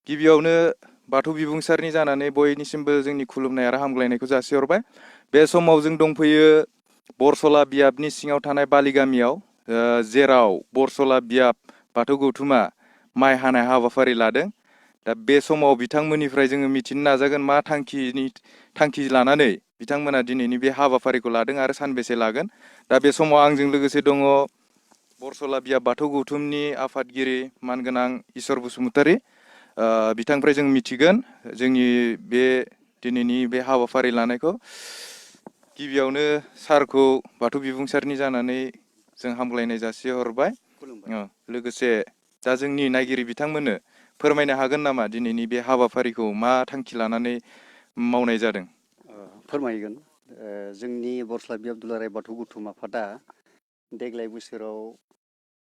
गिबियावनो बाथौ बिबुंसारनि जानानै बयनिसिमबो जोंनि खुलुमनाय आरो हामग्लायनायखौ जासिहरबाय। बे समाव जों दंफैयो बरसला बियाबनि सिङाव थानाय बालि गामियाव, जेराव बरसला बियाब बाथौ गौथुमा माइ हानाय हाबाफारि लादों। दा बे समाव बिथांमोननिफ्राय जोङो मिथिनो नाजागोन मा थांखि लानानै बिथांमोना दिनैनि बे हाबाफारिखौ लादों आरो सानबेसे लागोन। दा बे समाव आंजों लोगोसे दङ बरसला बियाब बाथौ गौथुमनि आफादगिरि मानगोनां इसोर बसुमतारी। बिथांनिफ्राय जों मिथिगोन जोंनि बे दिनैनि बे हाबाफारि लानायखौ। गिबियावनो सारखौ बाथौ बिबुंसारनि जानानै जों हामग्लायनाय जासिहरबाय। लोगोसे दा जोंनि नायगिरि बिथांमोननो फोरमायनो हागोन नामा दिनैनि बे हाबाफारिखौ मा थांखि लानानै मावनाय जादों? फोरमायगोन। जोंनि बरसला बियाब दुलाराय बाथौ गौथुम आफादा देग्लाय बोसोराव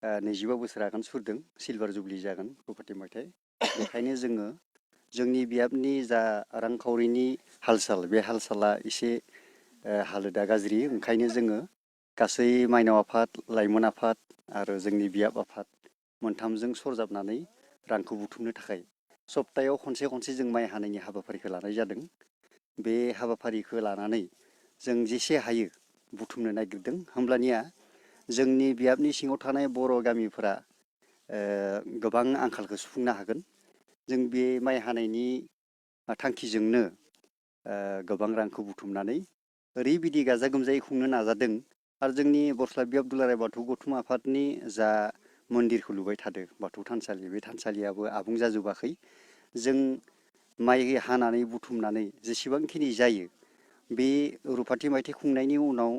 25 बोसोर आगान सुरदों, सिलभार जुबलि जागोन गुवाहाटि मायथाइ। बेखायनो जोङो जोंनि बियाबनि जा रांखावरिनि हाल-साल, बे हाल-साला एसे हालोदा गाज्रि। ओंखायनो जोङो गासै माइनाव आफाद, लाइमोन आफाद आरो जोंनि बियाब आफाद मोनथामजों सरजाबनानै रांखौ बुथुमनो थाखाय सप्तायाव खनसे जों माइ हानायनि हाबाफारिखौ लानाय जादों। बे हाबाफारिखौ लानानै जों जेसे हायो बुथुमनो नागिरदों। होमब्लानिया जोंनि बियाबनि सिङाव थानाय बर' गामिफोरा गोबां आंखालखौ सुफुंनो हागोन। जों बे माइ हानायनि थांखिजोंनो गोबां रांखौ बुथुमनानै ओरैबायदि गाजा गोमजायै खुंनो नाजादों। आरो जोंनि बरसला बियाब दुलाराय बाथौ गौथुम आफादनि जा मन्दिरखौ लुबाय थादों, बाथौ थानसालि, बे थानसालियाबो आबुं जाजोबाखै। जों माइ हानानै बुथुमनानै जेसेबांखिनि जायो, बे रुफाथि मायथाइ खुंनायनि उनाव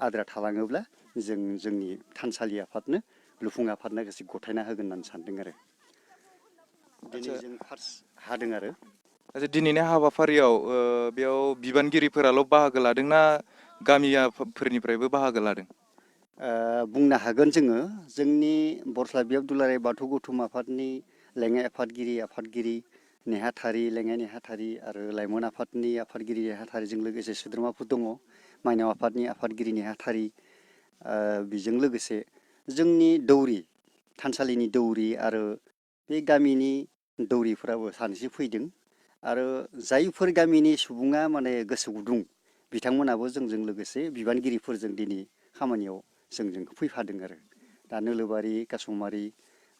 आद्रा थालाङोब्ला जों जोंनि थानसालि आफादनो, लुफुं आफादनो गथायना होगोन होननानै सानदों आरो। दिनै जों फार्स्ट हादों आरो। दिनैनि हाबाफारियाव बेयाव बिबानगिरिफोराल' बाहागो लादोंना गामियाफोरनिफ्रायबो बाहागो लादों? बुंनो हागोन जोङो जोंनि बरसला बियाब दुलाराय बाथौ गौथुम आफादनि लेङाइ आफादगिरि नेहाथारि, लेङाइ नेहाथारि आरो लाइमोन आफादनि आफादगिरि नेहाथारिजों लोगोसे सोद्रोमाफोर दङ। माइनाव आफादनि आफादगिरि नेहाथारि, बेजों लोगोसे जोंनि दौरि, थानसालिनि दौरि आरो बे गामिनि दौरिफोराबो सानैसो फैदों। आरो जायफोर गामिनि सुबुङा माने गोसो गुदुं, बिथांमोनाबो जोंजों लोगोसे बिबानगिरिफोरजों दिनै खामानियाव जोंजों फैफादों आरो। दा नोलोबारि, कासमारि,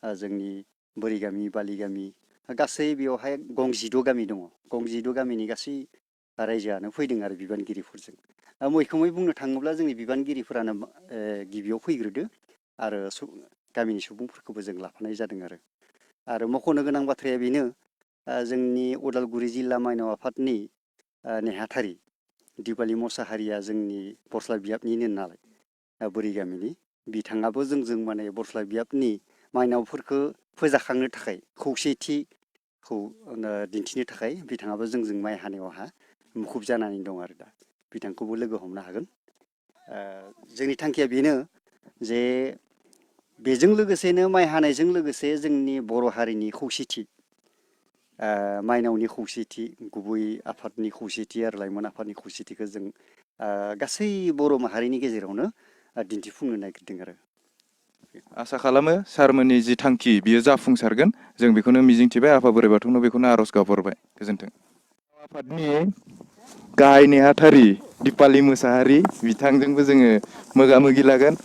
जोंनि बोरि गामि, बालि गामि, गासै बेवहाय 16 गामि दङ। 16 गामिनि गासै रायजोआनो फैदों आरो बिबानगिरिफोरजों। मैखोमै बुंनो थाङोब्ला जोंनि बिबानगिरिफोरानो गिबियाव फैग्रोदो आरो गामिनि सुबुंफोरखौबो जों लाफानाय जादों आरो मख'नो गोनां बाथ्राया बेनो, जोंनि उदालगुरि जिल्ला माइनाव आफादनि नेहाथारि दिपालि मोसाहारिया जोंनि बरसला बियाबनिनो नालाय, बोरि गामिनि, बिथाङाबो जोंजों माने बरसला बियाबनि माइनावफोरखौ फोजाखांनो थाखाय, खौसेथिखौ दिन्थिनो थाखाय बिथाङाबो जोंजों माइ हानायावहा मुखुब जानानै दं आरो दा। बिथांखौबो लोगो हमनो हागोन। जोंनि थांखिया बेनो जे बेजों लोगोसेनो माइ हानायजों लोगोसे जोंनि बर' हारिनि खौसेथि, माइनावनि खौसेथि, गुबै आफादनि खौसेथि आरो लाइमोन आफादनि खौसेथिखौ जों गासै बर' माहारिनि गेजेरावनो दिन्थिफुंनो नागिरदों आरो। आसा खालामो सारमोननि जि थांखि बियो जाफुंसारगोन। जों बेखौनो मिजिंथिबाय। आफा बोराइ बाथौनो बेखौनो आर'ज गाबहरबाय। गोजोन्थों। आफादनि गाहाय नेहाथारि दिपालि मोसाहारि, बिथांजोंबो जोङो मोगा मोगि लागोन।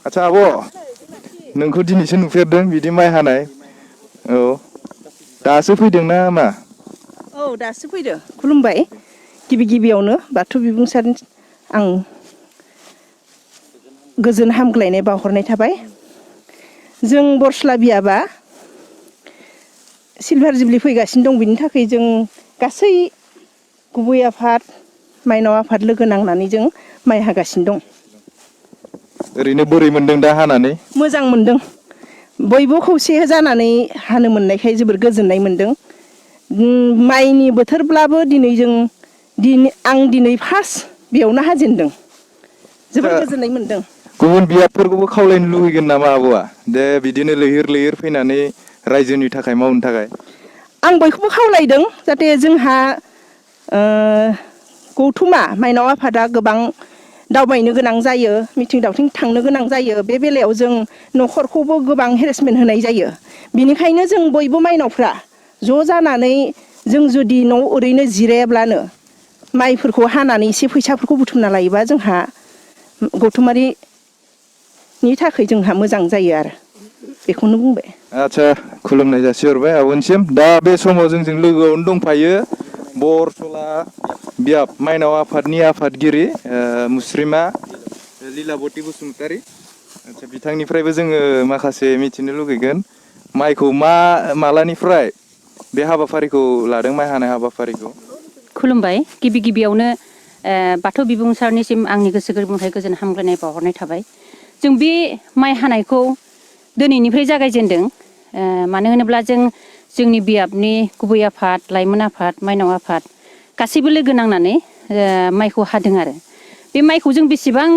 आदसा आब', नोंखौ दिनैसो नुफेरदों बिदि माइ हानाय। औ, दासो फैदोंना मा? औ, दासो फैदो। खुलुमबाय। गिबियावनो बाथौ बिबुंसारनि आं गोजोन हामग्लायनाय बावहरनाय थाबाय। जों बरसला बियाबा सिलभार जुबलि फैगासिनो दं, बिनि थाखाय जों गासै गुबै आफाद, माइनाव आफाद लोगो नांनानै जों माइ हागासिनो दं। ओरैनो बोरै मोनदों दा हानानै? मोजां मोनदों। बयबो खौसे जानानै हानो मोननायखाय जोबोर गोजोननाय मोनदों। माइनि बोथोरब्लाबो आं दिनै फार्स्ट बेयावनो हाजेनदों। जोबोर गोजोननाय मोनदों। गुबुन बियाबफोरखौबो खावलायनो लुबैगोन नामा आब'आ? दे बिदिनो लैहोर फैनानै रायजोनि थाखाय मावनो थाखाय। आं बयखौबो खावलायदों जाहाथे जोंहा गौथुमा माइनाव आफादा गोबां दावबायनो गोनां जायो, मिथिं दावथिं थांनो गोनां जायो। बे बेलायाव जों न'खरखौबो गोबां हेरेसमेन्ट होनाय जायो। बिनिखायनो जों बयबो माइनावफ्रा ज' जानानै जों जुदि न'आव ओरैनो जिरायाब्लानो माइफोरखौ हानानै एसे फैसाफोरखौ बुथुमना लायोबा जोंहा गौथुमारिनि थाखाय जोंहा मोजां जायो आरो बेखौनो बुंबाय। आदसा खुलुमनाय जासिहरबाय आब'निसिम। दा बे समाव जोंजों लोगोआवनो दंफायो बरसला बियाब माइनाव आफादनि आफादगिरि मुस्रिमा लीलाबती बसुमतारी। आदसा बिथांनिफ्रायबो जोङो माखासे मिथिनो लुगैगोन माइखौ मालानिफ्राय बे हाबाफारिखौ लादों माइ हानाय हाबाफारिखौ। खुलुमबाय। गिबि गिबियावनो बाथौ बिबुंसारनिसिम आंनि गोसो गोरबोनिफ्राय गोजोन हामग्लायनाय बावहरनाय थाबाय। जों बे माइ हानायखौ दिनैनिफ्राय जागायजेनदों। मानो होनोब्ला जोंनि बियाबनि गुबै आफाद, लाइमोन आफाद, माइनाव आफाद गासैबो लोगो नांनानै माइखौ हादों आरो बे माइखौ जों बेसेबां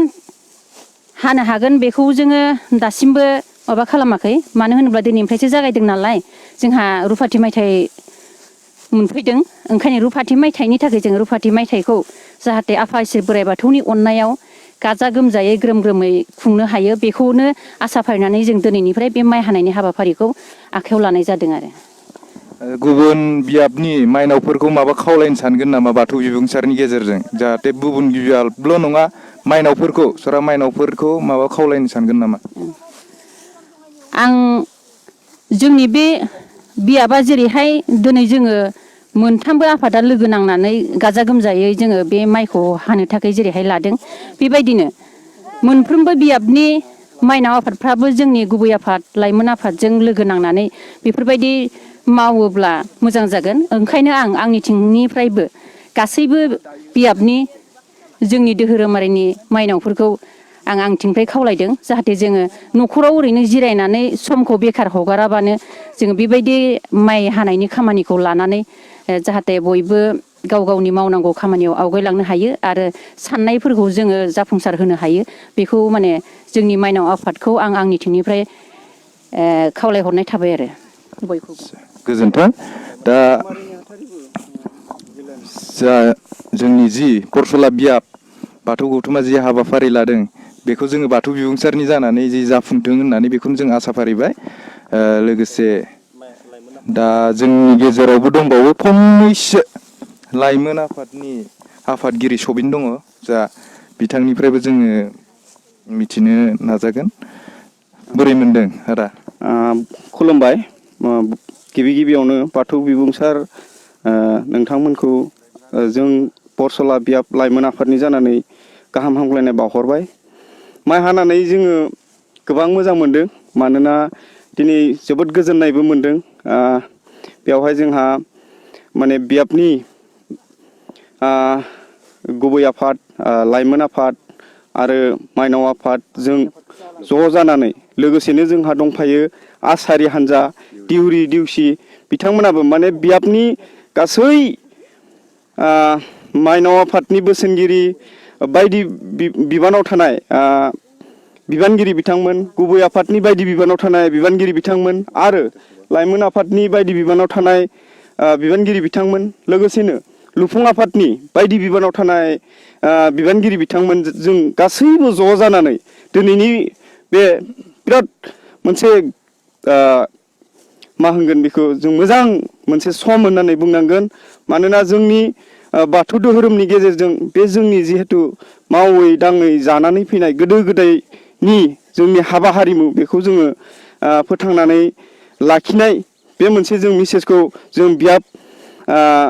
हानो हागोन बेखौ जोङो दासिमबो माबा खालामाखै। मानो होनोब्ला दिनैनिफ्रायसो जागायदों नालाय जोंहा रुफाथि माइथाइ मोनफैदों। ओंखायनो रुफाथि माइथाइनि थाखाय जों रुफाथि माइथाइखौ जाहाथे आफा इसोर बोराइ बाथौनि अननायाव गाजा गोमजायै ग्रोम ग्रोमै खुंनो हायो बेखौनो आसा फारिनानै जों दिनैनिफ्राय बे माइ हानायनि हाबाफारिखौ आखायाव लानाय जादों आरो। गुबुन बियाबनि माइनावफोरखौ माबा खावलायनो सानगोन नामा बाथौ बिबुंसारनि गेजेरजों जाहाथे गुबुन बियाबल' नङा माइनावफोरखौ सरा माइनावफोरखौ माबा खावलायनो सानगोन नामा? आं जोंनि बे बियाबा जेरैहाय दिनै जोङो मोनथामबो आफादा लोगो नांनानै गाजा गोमजायै जोङो बे माइखौ हानो थाखाय जेरैहाय लादों बेबायदिनो मोनफ्रोमबो बियाबनि माइनाव आफादफ्राबो जोंनि गुबै आफाद लाइमोन आफादजों लोगो नांनानै बेफोरबायदि मावोब्ला मोजां जागोन। ओंखायनो आं आंनिथिंनिफ्रायबो गासैबो बियाबनि जोंनि धोरोमारिनि माइनावफोरखौ आंथिंनिफ्राय खावलायदों जाहाथे जोङो न'खराव ओरैनो जिरायनानै समखौ बेखार हगाराबानो जोङो बेबायदि माइ हानायनि खामानिखौ लानानै जाहाथे बयबो गाव गावनि मावनांगौ खामानियाव आवगायलांनो हायो आरो साननायफोरखौ जोङो जाफुंसार होनो हायो बेखौ माने जोंनि माइनाव आफादखौ आंनिथिंनिफ्राय खावलायहरनाय थाबाय आरो बयखौबो। गोजोन्थों। दा जा जोंनि जि बरसला बियाब बाथौ गौथुमा जि हाबाफारि लादों बेखौ जोङो बाथौ बिबुंसारनि जानानै जि जाफुंथों होननानै बेखौनो जों आसा फारिबाय। लोगोसे दा जोंनि गेजेरावबो दंबावो फंनैसो लाइमोन आफादनि आफादगिरि सबिन दङ जा बिथांनिफ्रायबो जोङो मिथिनो नाजागोन। बोरै मोनदों आदा? खुलुमबाय। गिबि गिबियावनो बाथौ बिबुंसार नोंथांमोनखौ जों बरसला बियाब लाइमोन आफादनि जानानै गाहाम हामग्लायनाय बावहरबाय। माइ हानानै जोङो गोबां मोजां मोनदों मानोना दिनै जोबोद गोजोननायबो मोनदों। बेवहाय जोंहा माने बियाबनि गुबै आफाद, लाइमोन आफाद आरो माइनाव आफादजों ज' जानानै लोगोसेनो जोंहा दंफायो आसारि हान्जा, दिउरि दिउसि बिथांमोनाबो माने बियाबनि गासै माइनाव आफादनि बोसोनगिरि बायदि बिबानाव थानाय बिबानगिरि बिथांमोन, गुबै आफादनि बायदि बिबानाव थानाय बिबानगिरि बिथांमोन आरो लाइमोन आफादनि बायदि बिबानाव थानाय बिबानगिरि बिथांमोन लोगोसेनो लुफुं आफादनि बायदि बिबानाव थानाय बिबानगिरि बिथांमोन जों गासैबो ज' जानानै दिनैनि बे बिराद मोनसे मा होनगोन बेखौ जों मोजां मोनसे सम होननानै बुंनांगोन। मानोना जोंनि बाथौ धोरोमनि गेजेरजों बे जोंनि जिहेथु मावै दाङै जानानै फैनाय गोदो गोदायनि जोंनि हाबा हारिमु बेखौ जोङो फोथांनानै लाखिनाय बे मोनसे जों मेसेजखौ जों बियाब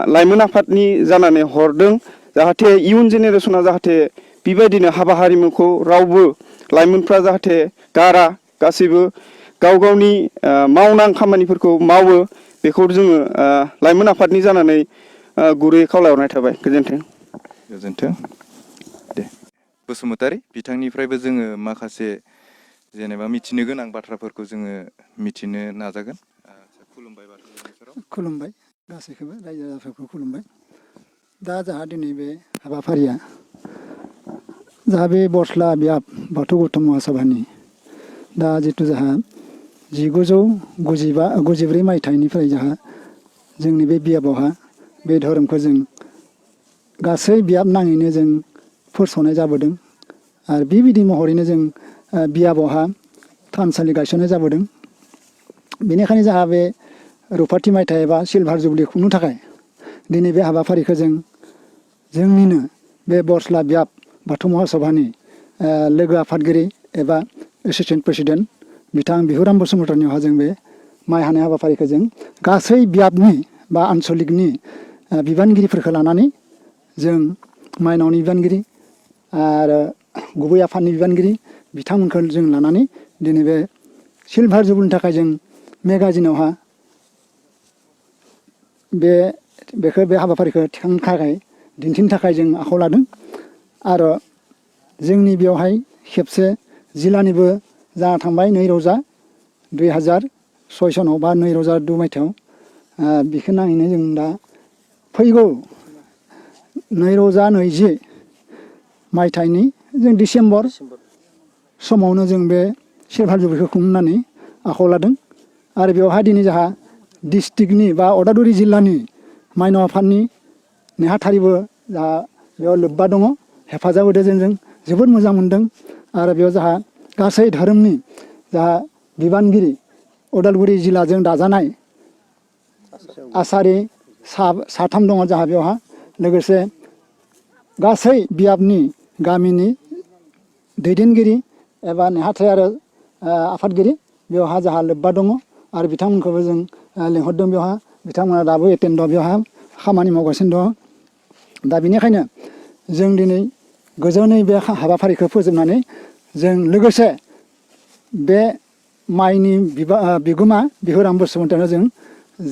लाइमोन आफादनि जानानै हरदों जाहाथे इयुन जेनेरेसना जाहाथे बेबायदिनो हाबा हारिमुखौ रावबो लाइमोनफ्रा जाहाथे गारा, गासैबो गाव गावनि मावनां खामानिफोरखौ मावो बेखौ जोङो लाइमोन आफादनि जानानै गुरैयै खावलायहरनाय थाबाय। गोजोन्थों। गोजोन्थों। दे बसुमतारी बिथांनिफ्रायबो जोङो माखासे जेनेबा मिथिनो गोनां बाथ्राफोरखौ जोङो मिथिनो नाजागोन। खुलुमबाय बाथौ बिबुंसाराव। खुलुमबाय गासैखौबो रायजो राजाफोरखौ खुलुमबाय। दा जोंहा दिनै बे हाबाफारिया जोंहा बे बरसला बियाब बाथौ गौथुम महासभानि दा जिथु जोंहा 1993 मायथाइनिफ्राय जोंहा जोंनि बे बियाबावहा बे धोरोमखौ जों गासै बियाब नाङैनो जों फोसावनाय जाबोदों आरो बेबायदि महरैनो जों बियाबावहा थानसालि गायसननाय जाबोदों बेनिखायनो जोंहा बे रुफाथि मायथाइ एबा सिलभार जुबलि खुंनो थाखाय दिनै बे हाबाफारिखौ जोंनिनो बे बरसला बियाब बाथौ महासभानि लोगो आफादगिरि एबा एसोसियेसन प्रेसिडेन्ट बिथां बिहुराम बसुमतारिनियावहा जों बे माइ हानाय हाबाफारिखौ जों गासै बियाबनि बा आनसलिकनि बिबानगिरिफोरखौ लानानै जों माइनावनि बिबानगिरि आरो गुबै आफादनि बिबानगिरि बिथांमोनखौ जों लानानै दिनै बे सिलभार जुबलिनि थाखाय जों मेगाजिनावहा बे हाबाफारिखौ थिखांनो थाखाय दिन्थिनो थाखाय जों आखायाव लादों। आरो जोंनि बेवहाय खेबसे जिल्लानिबो जाना थांबाय 2006 सनाव बा 2002 मायथाइयाव बेखौ नाङैनो जों दा फैगौ 2020 मायथाइनि जों डिसेम्बर समावनो जों बे सिलभार जुबलिखौ खुंनानै आखायाव लादों। आरो बेवहाय दिनै जोंहा डिस्ट्रिक्टनि बा उदालगुरि जिल्लानि माइनाव आफादनि नेहाथारिबो जोंहा बेयाव लोब्बा दङ, हेफाजाब होदों जों जोबोद मोजां मोनदों। आरो बेयाव जोंहा गासै धोरोमनि जोंहा बिबानगिरि उदालगुरि जिल्लाजों दाजानाय आसारि साथाम दङ जोंहा बेवहा, लोगोसे गासै बियाबनि गामिनि दैदेनगिरि एबा नेहाथारि आरो आफादगिरि बेवहा जोंहा लोब्बा दङ। आरो बिथांमोनखौबो जों लिंहरदों बेवहा, बिथांमोना दाबो एटेन्ड दं, बेवहा खामानि मावगासिनो दङ। दा बेनिखायनो जों दिनै गोजोनै बे हाबाफारिखौ फोजोबनानै जों लोगोसे बे माइनि बिगोमा बिहुराम बसुमतारिनो जों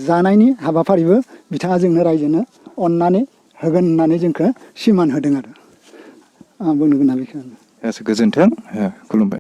जानायनि हाबाफारिबो बिथाङा जोंनो रायजोनो अननानै होगोन होननानै जोंखौ सिमान होदों आरो आं बुंनो गोनां बेखिनियानो। गोजोन्थों, खुलुमबाय।